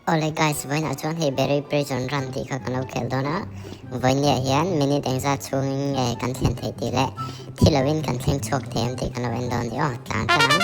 Awle guys, vawiinah chuan hei Berry Prison Run tih kha kan lo khel dawn a, vawiinniah hian minute engzat chhungin nge kan thlen theih tih leh thi lovin kan thleng chhuak thei em tih kan lo en dawn ni aw, tlan tan ang,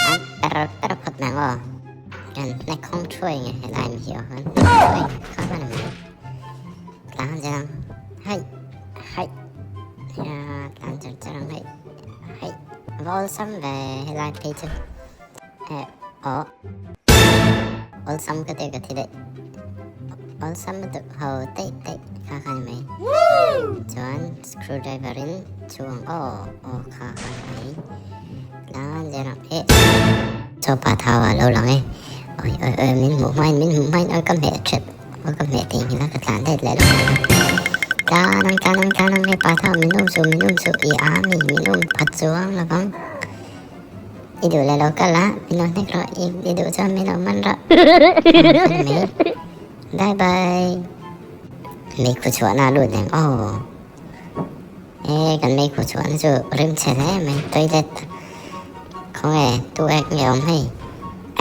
tlan per per phawt mai ang aw, kan hnek khawng thuai nge helai mi hi aw, kan hnek thuai nge kha hman a mai, tlan zel ang, hai hai ya tlan char char ang hei hei va awlsam ve helai phei chu. Eh, aw. Awlsam ka tih ka thi daih. Awlsam lutuk ho teih teih kha kha ni mai. Chuan screwdriver in chhung aw aw kha kha ni mai. Tlan zel ang eh. Chaw pa thau ah lo lang e. Oi oi oi min hmuh hmain min hmuh hmain oi ka hmeh thet. Oi ka hmeh tih nghilh a ka tlan daih leh lawk ang. Tlan ang tlan ang tlan ang hei pa thau min um suh min um suh i a mi min um phat chuang lovang. I duh leh lo kal a, min lo hnek rawh, i duh chuan min lo man rawh. Kha ni mai. Bye bye. Meikhu chhuahna a lut reng aw. E kan meikhu chhuahna chu rim chhe hle mai toilet. Khawnge tu ek nge awm hei.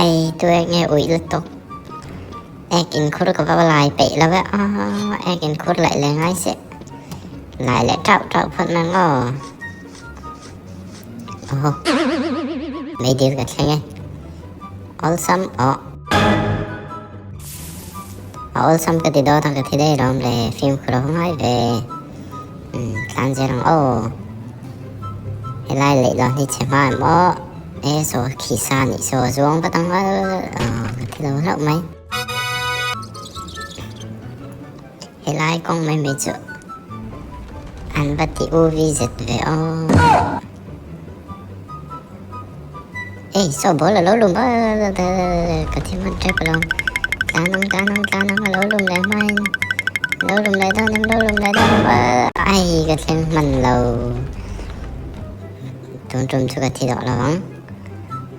Ei tu ek nge uih lutuk. Ek in khur ka va lai peih lo e aw ek in khur laih leh ngai se. Lai leh tauh tauh phawt mai ang aw. Aw Meidil ka thleng e Awlsam aw A awlsam ka ti dawt a ka thi daih lawm le fimkhur a va ngai ve umm tlan zel ang aw Helai leh lawn hi chhe hma em aw e saw khi sa nih saw a zuang vat ang aw ka thi lo hlauh mai Helai kawng mai mai chu an va ti u vi zet ve aw. Ei saw ball a lo lum a ka thi hman tep alawm. Tlan ang tlan ang tlan ang a lo lum leh hmain lo lum leh dawn em lo lum leh dawn em ai ka thleng hman lo. Tun tum chu ka thi tawh lo ang.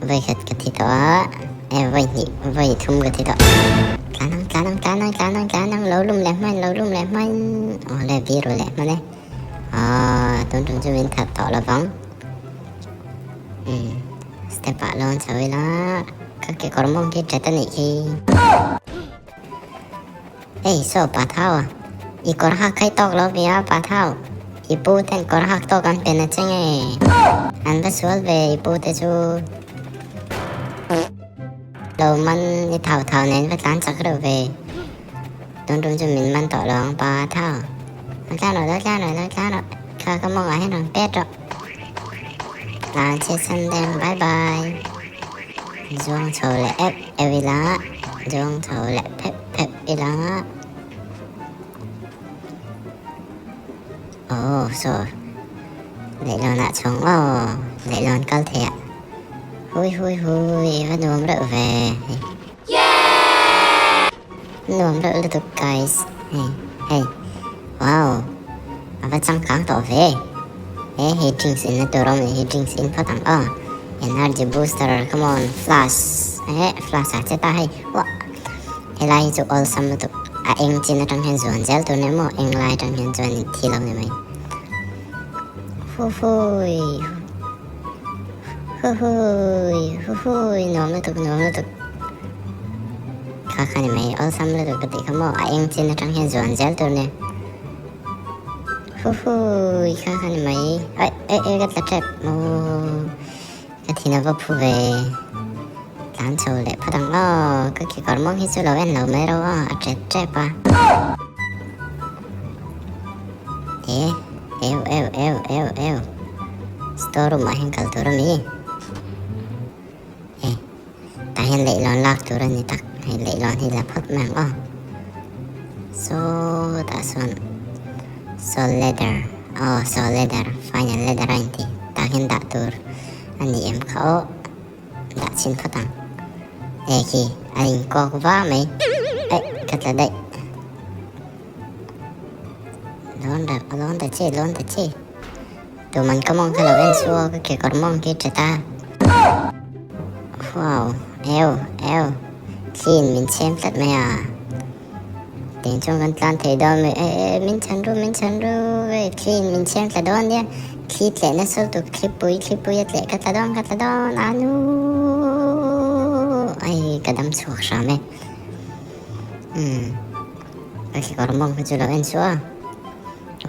Vawikhat ka thi tawh a, e vawihnih vawithum ka thi tawh. Tlan ang tlan ang tlan ang tlan ang tlan ang lo lum leh hmain lo lum leh hmain aw le biru leh hman e. Aw tun tum chu min that tawh lovang. Umm step ah lawn chho ila ka kekawr mawng khi that a nih khi. Hei saw pa thau a, i kawr hak khai tawk lo ve a pa thau, i pu ten kawr hak tawk an pe na che nge? An va sual ve i pu te chu. Lo man i thau thau nen va tlan chak reuh ve, tun tum chu min man tawh lo ang pa thau. Lo tlan rawh lo tlan rawh lo tlan rawh, kha ka mawngah hian rawn pet rawh. Tlan chhe san deng bye bye. Zuang chho leh ep ep ila, zuang chho leh phep phep ila. Aw saw leihlawn ah chhawng aw leihlawn kal thei ah hui hui hui va nuam reuh ve nuam reuh lutuk guys hei hei wow a va changkang tawh ve he hei drinks in na tur awm ni hi drinks in phawt ang aw energy booster come on flash eh flash ah che ta hei wah. Helai hi chu awlsam lutuk a eng chin atang hian zuan zel tur nia maw eng lai atang hian chuan in thi lo ni mai. Huhui huhui huhui nuam lutuk nuam lutuk kha kha ni mai awlsam lutuk ka tih kha maw a eng chin atang hian zuan zel tur nia huhui kha kha ni mai ai ai ai ka tla tep maw. Ka thin a va phu ve. Tlan chho leh phawt ang aw, ka kekawr mawng hi chu lo en lo mai ro aw, a ṭet ṭep a. E, eu eu eu eu eu, store room ah hian kal tur a mi? E, tah hian leihlawn lak tur a ni tak, hei leihlawn hi la phawt mai ang aw. Saw tah sawn saw ladder aw saw ladder final ladder a inti tah hian dah tur a ni em kha aw dah chhin phawt ang e khi a inkawk va mai eh ka tla daih lawn reuh a lawn ta chi lawn ta chi tuman ka mawng kha lo en chu aw ka kekawr mawng khi tha ta wow eu eu thli in min chhem tlat mai a tiang chuan kan tlan thei dawn mai e e min chhan ru min chhan ru hei thli in min chhem tla dawn nia thli tleh nasa lutuk thlipui thlipui a tleh ka tla dawn ka tla dawn anu ai ka dam chhuak hram e. Umm ka kekawr mawng kha chu lo en suh a.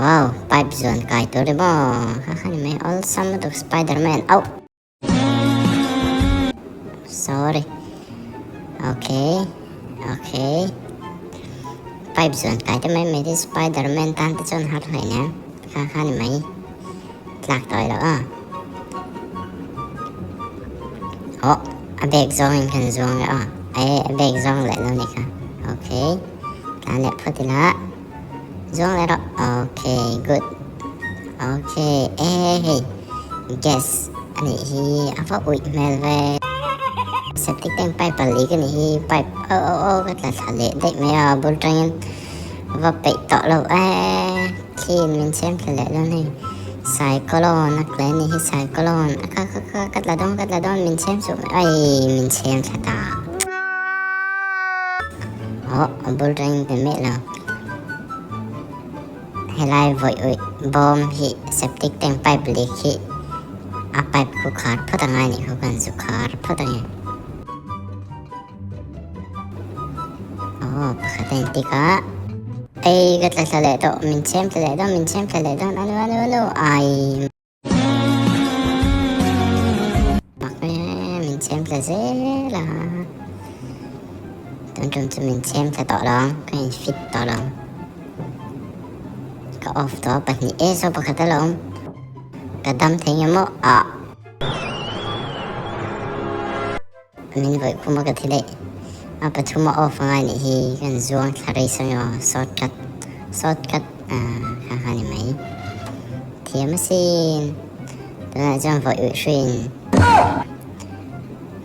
Wow pipe zuan kai tur emaw kha kha ni mai awlsam lutuk spiderman auh. Sorry okay okay pipe zuan kai te mai mai te spiderman tan te chuan har hlei nen kha kha ni mai tlak tawih loh a oh a bag zawng in kan zuang leh a eh a bag zawng leh lo ni kha okay tlan leh phawt ila zuang leh rawh okay good okay eh hei gas a nih hi a va uih hmel ve septic tank pipe a leak a nih hi pipe oh oh oh ka tla thla leh daih mai a bul tangin va peih tawh lo eh Khi min chhem thla leh dawn hei. Saikawlawn a tle ni hi saikawlawn a ka ka ka ka tla dawn ka tla dawn min chhem suh mai ai min chhem thla ta. Oh a bul reng pe meh lo. Helai vawi uih bawm hi septic tank pipe leak hi a pipe khu khar phawt angai nih khu kan zu khar phawt ange. Oh, pakhat a intik a. Ei, ka tla thla leh tawh. Min chhem thla leh dawn, min chhem thla leh dawn. Alo, alo, alo. Ai. Mak e, min chhem thla zel a. Tun tum chu min chhem thla tawh lo. Ka in fit tawh lo. Ka off tawh pahnih e, saw pakhat a lo awm. Ka dam thei nge maw? Ah. Min vawih khum a ka thi daih. A pathum a off angai nih hi kan zuang thla rei sawn aw short cut short cut ah kha kha ni mai. Thiam asin. Tunah chuan vawih uih hruiin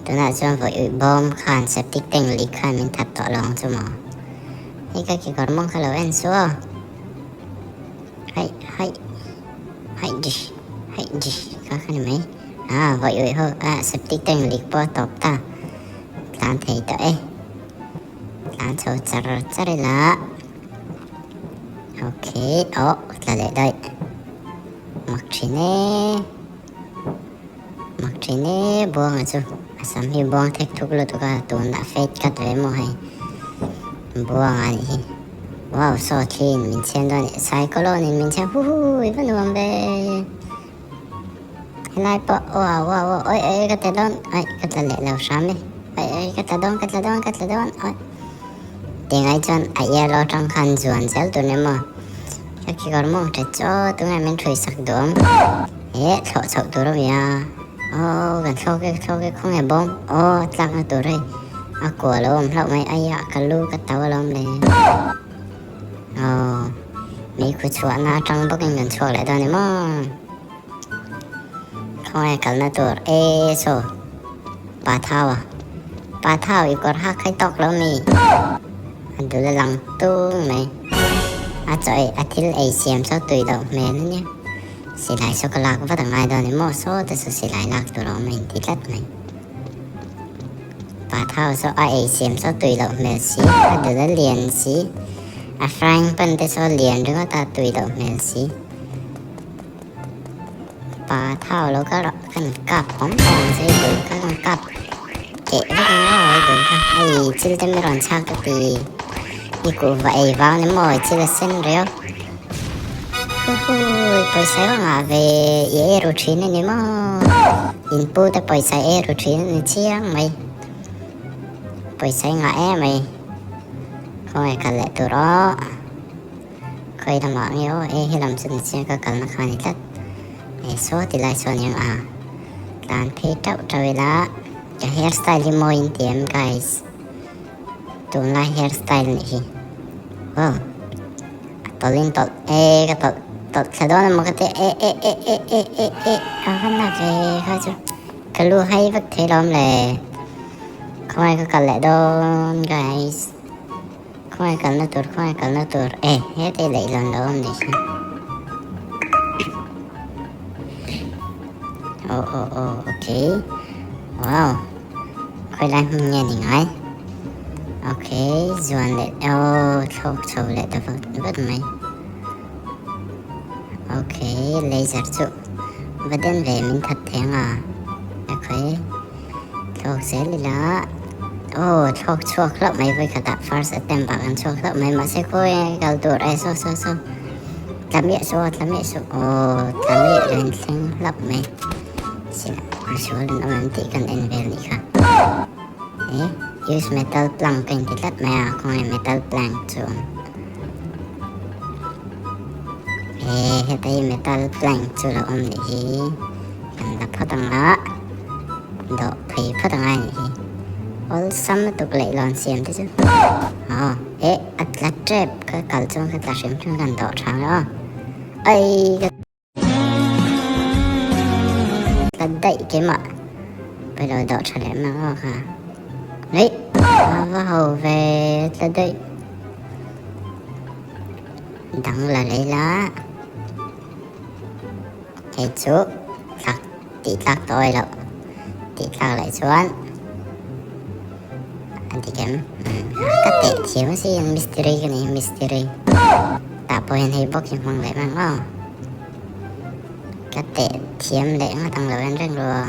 tunah chuan vawih uih bawm khan septic tank leak khan min that tawh lo ang chu maw. Hei ka kekawr mawng kha lo en suh aw. Haih haih haih dish haih dish kha kha ni mai. Ah vawi uih ho ah septic tank leak pawh a tawp ta tlan thei tawh e tlan chho char char ila okay oh tla leh daih mak thin e mak thin e buanga chu a sam hi buang thek thuk lutuk a tunah fade cut ve maw hei buanga a nih hi wow saw thin min chhiam dawn e cyclone in min chhiam hu hu i va nuam ve. Helai pawh wow wow wow oi oi ka tla dawn oi ka tla leh lo hram e oi oi ka tla dawn ka tla dawn ka tla dawn oi tingai chuan a yellow atang khan zuan zel tur ni maw ka kekawr mawng tha chaw tunge min hrui sak duh awm eh thlawh chhoh tur a nia aw kan thlawk e thlawk e khawnge bawm aw tlak na tur hei a kua lo awm hlauh mai aia ka lu ka tau alawm le Aw, meikhu chhuahna atang bawkin kan chhuak leh dawn ni maw? Khawngaih kalna tur e saw Pa Thau a, Pa Thau i kawr hak khai tawk lo mi? A dul a lang tung mai. A chaw ei a thil ei siam saw tui loh hmel a nia. Silai saw ka lak vat a ngai dawn ni maw? Saw te saw silai lak tur a awm a inti tlat mai. Pa thau saw a ei siam saw tui loh hmel si, a dul a lian si, a frying pan te saw lian ringawt a tui loh hmel si. Pa thau lo kal rawh kan kap awm awm ang che i dul kha kan kap keh vek ang aw i dul kha hei chil te mi rawn chhak ka ti i kuhva ei vang ni maw i chil a sen riau huhui pawisa erawh ngah ve i ei ru thin a ni maw. In pu te pawisa ei ru thin a ni chiang mai. Pawisa i ngah em mai. Khawngaih kal leh tur aw. Khawi lamah nge aw e he lam chu ni chiang ka kalna kha a ni tlat. E saw ti lai saw aniang a. Tlan phei tauh tauh ila. Ka hair style hi mawi in ti em guys. Tunlai hair style nih hi. Wow. A tawlh in tawlh e ka tawlh tawlh thla dawn emaw ka ti e e e e e e e a va na ve kha chu ka lu hai vek thei lawm le khawngaih ka kal leh dawn guys khawngaih kalna tur khawngaih kalna tur e heti leihlawn lo awm nih hi oh oh oh okay wow Khawilai hmun nge ni ngai? Ok, zuan leh oh thlawk chho leh ta vat vat mai. Ok, laser chu va den ve min that theng a. Ok, thlawk zel ila. Aw thlawk chhuak hlauh mai vawikhatah first attempt ah kan chhuak hlauh mai mahse khawi nge kal tur e saw saw saw tla miah suh aw tla miah suh aw tla miah lo in thleng hlauh mai sila misual an awm em tih kan en vel nih kha e use metal plank ka inti tlat mai a khawnge metal plank chu awm e heta hi metal plank chu lo awm nih hi kan la phawt ang a. Dawh phei phawt angai anih hi. Awlsam lutuk leihlawn siam te chu. Aw, eh, a tla tep ka kal chuan ka tla hrim hrim kan dawh tha ang e aw. Ai ka tla daih keimah. Pawilo dawh tha leh mang aw kha. Hei, a va ho ve tla daih. Dang la lei la. Hei chu tlak tih tlak tawh awi loh tih tlak leh chuan a dik em ka teh thiam a sin mistiri ka ni mistiri tah pawh hian hei bawk hi hmang leh mang aw ka teh thiam leh ngawt ang lo en reng ru aw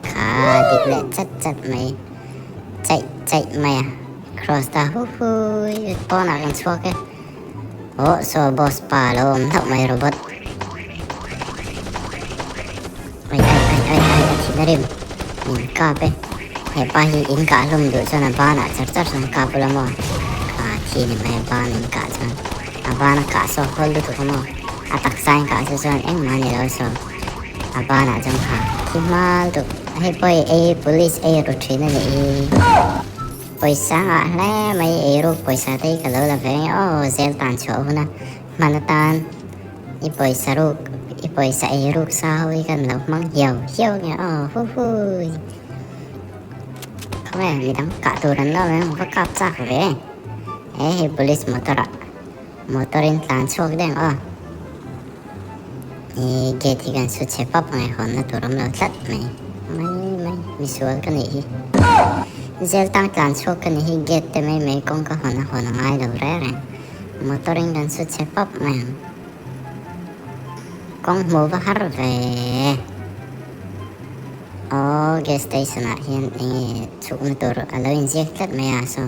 kha dik leh chat chat mai chaih chaih mai a cross ta hu hu pawnah kan chhuak e. Aw saw boss pa lo awm hlauh mai robot. Ai ai ai ai ai a thin a rim. Min kap e. He pa hi in kah hlum duh chuan a banah char char chuan kap ula maw. Kha thi ni mai a ban in kah chuan. A ban a kah saw hawl lutuk a maw. A taksa in kah chu chuan engmah a ni lo saw. A banah chuan kha thi hma lutuk. Hei pawh hi ei police ei ru thin a nih hi. Pawisa ngah hle mai eiruk pawisa te hi ka lo la ve nge aw zel tan chhuah hun a hman atan i pawisa ruk i pawisa eiruk sa ho hi kan lo hmang hiau hiau nge aw hu hui khawnge midang kah tur an lo em va kap chak ve e hei police motor ah motor in tlan chhuak deng aw i gate hi kan su chhe pap ang e hawnna tur awm lo tlat mai mai mai misual ka nih hi zel tang tlan chhuak ka nih hi gate te mai mai kawng ka hawn a hawn a ngai lo reng reng motor in kan su chhe pap mai ang kawng hmuh va har ve aw gas station ah hian enge chhukna tur a lo inziak tlat mai a saw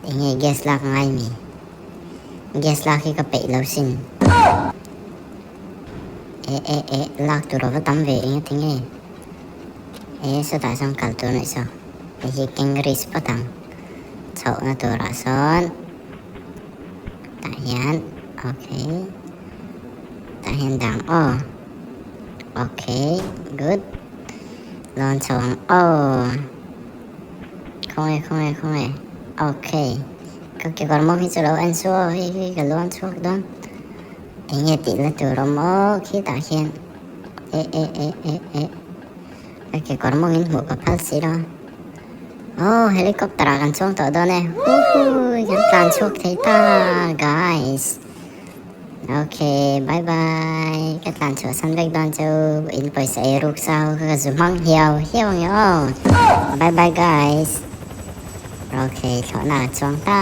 enge gas lak ngai mi. Gas lak hi ka peih lo sin. E e e lak tur a va tam ve eng ati nge. E sawtah sawn kal tur anih saw. Hei hi keng risk phawt ang. Chhohna turah sawn tah hian okay tah hian dang aw okay good lawn chho ang aw khawnge khawnge khawnge okay. Ka kekawr mawng hi chu lo en suh aw, hei hi ka luang chhuak dawn. Enge tih la tur awm aw khitah khian e e e e e ka kekawr mawng in hmuh ka phal si lo. Aw helicopter ah kan chuang tawh dawn e, huhui kan tlan chhuak thei ta guys. Okay bye bye ka tlan chhuah san vek dawn chu in pawisa ei ruk sa ho kha ka zu hmang hiau hiau ang e aw bye bye guys. Okay thlawhna a chuang ta.